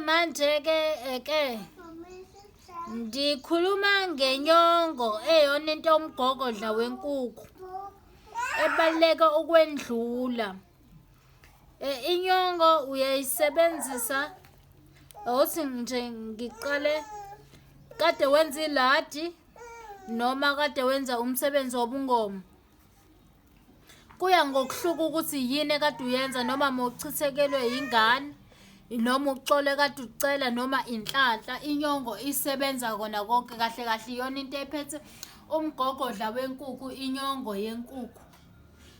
Manje-ke eke ngikhuluma ngenyongo eyona into yomgogodla wenkukhu ebaluleke ukwendlula. Inyongo uyayisebenzisa awuthi nje ngiqale kade wenza iladi noma kade wenza umsebenzi wobungoma. Kuya ngokuhluka ukuthi yini ekade uyenza noma mawuchithekelwe yingane noma uxolo ekade ucela noma inhlanhla inyongo isebenza kona konke kahle kahle iyona into ephethe umgogodla wenkukhu inyongo yenkukhu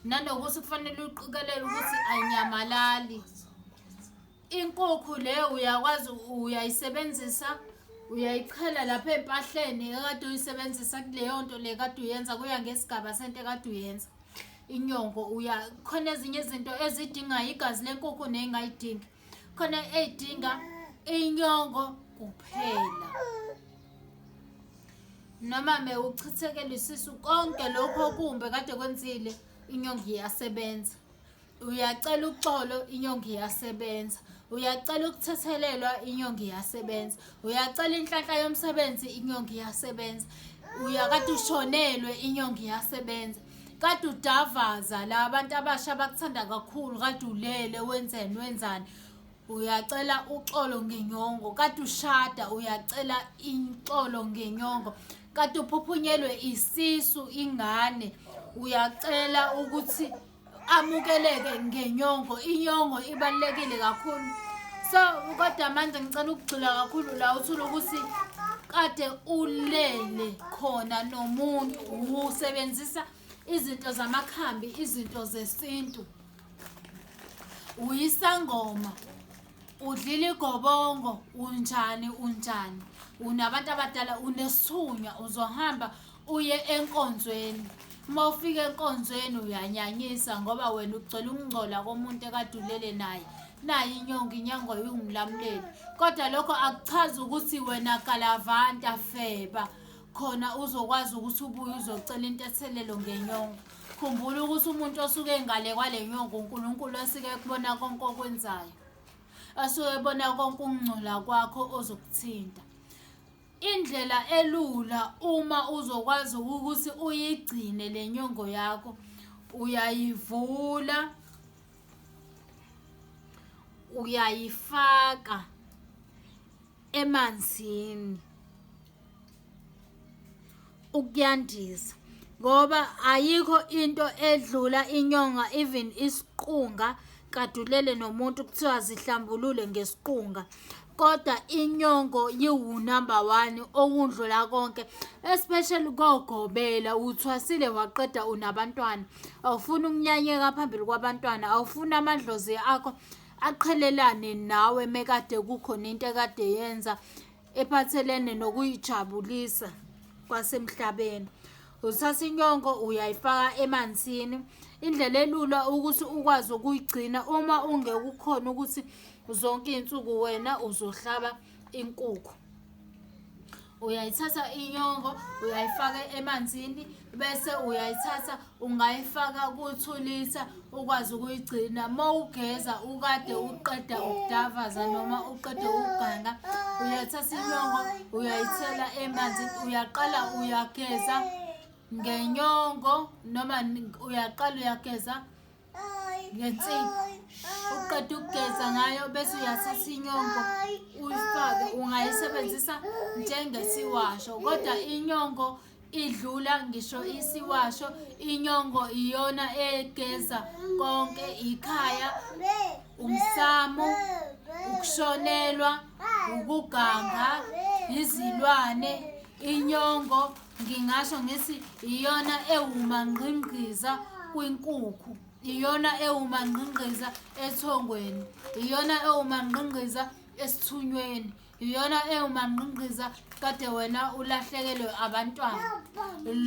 nanokuthi kufanele uqikelele ukuthi ayinyamalali. Inkukhu le uyakwazi uyayisebenzisa uyayichela lapha ey'mpahleni ekade uyisebenzisa kuleyo nto le kade uyenza kuya ngesigaba sento ekade uyenza inyongo uya khona ezinye izinto ezidinga igazi lenkukhu ney'ngayidingi khona ey'dinga inyongo kuphela noma me uchithekele isisu konke lokho okumbi kade kwenzile inyongo iyasebenza Uyacela uxolo inyongo iyasebenza. Uyacela ukuthethelelwa inyongo iyasebenza. Uyacela inhlanhla yomsebenzi inyongo iyasebenza. Uyakade ushonelwe inyongo iyasebenza. Kade udavaza la abantu abasha abakuthanda kakhulu kade ulele wenzeni wenzani. Uyacela uxolo ngenyongo. Kade ushada uyacela ixolo ngenyongo. Kade uphuphunyelwe isisu ingane uyacela ukuthi amukeleke ngenyongo inyongo ibalulekile kakhulu so kodwa manje ngicela ukugxila kakhulu la uthole ukuthi kade ulele khona nomuntu usebenzisa izinto zamakhambi izinto zesintu uyisangoma udlile igobongo unjani unjani unabantu abadala unesithunywa uzohamba uye enkonzweni uma ufika enkonzweni uyanyanyisa ngoba wena ugcwele ukungcola komuntu ekade ulele naye naye inyongo inyango iwumlamuleli kodwa lokho akuchazi ukuthi wena galavanta feba khona uzokwazi ukuthi ubuye uzocela intethelelo ngenyongo khumbula ukuthi umuntu osuke engale kwale nyongo uNkulunkulu osuke ekubona konke okwenzayo asuke ebona konke ukungcola kwakho ozokuthinta Indlela elula uma uzokwazi ukuthi uyigcine le nyongo yakho uyayivula uyayifaka emanzini ukuyandisa ngoba ayikho into edlula inyonga even isiqunga kadulele nomuntu kuthiwa zihlambulule ngesiqunga kodwa inyongo yiwunumber one okundlula konke especially kogobela uthwasile waqeda unabantwana awufuni ukunyanyeka phambili kwabantwana awufuni amadlozi akho aqhelelane nawe mekade kukhona into ekade yenza ephathelene nokuyijabulisa kwasemhlabeni. Uthatha inyongo uyayifaka emanzini. Indlela elula ukuthi ukwazi ukuyigcina uma ungeke ukhona ukuthi zonke iy'nsuku wena uzohlaba inkukhu. Uyayithatha inyongo uyayifaka emanzini bese uyayithatha ungayifaka kuthulitha ukwazi ukuyigcina uma ugeza ukade uqeda ukudavaza noma uqede ukuganga uyathatha inyongo uyayithela emanzini uyaqala uyageza ngenyongo noma uyaqala uyageza ngensipho uqeda ukugeza ngayo bese uyathatha inyongo uyifake ungayisebenzisa njengesiwasho kodwa inyongo idlula ngisho isiwasho inyongo iyona egeza konke ikhaya umsamo ukushonelwa ukuganga izilwane inyongo ngingasho ngithi iyona ewumangqingqiza kwinkukhu iyona ewumangqingqiza ethongweni iyona ewumangqingqiza esithunyweni iyona ewumangqingqiza kade wena ulahlekelwe abantwana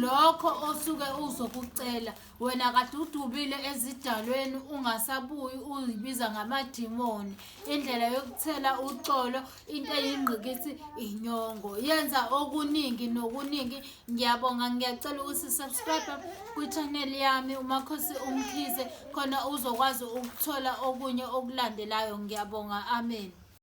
lokho osuke uzokucela wena kade udubile ezidalweni ungasabuyi uzibiza ngamadimoni indlela yokuthela uxolo into eyingqikithi inyongo yenza okuningi nokuningi ngiyabonga ngiyacela ukuthi subscribe kwi-channel yami umakhosi umkhize khona uzokwazi ukuthola okunye okulandelayo ngiyabonga amen.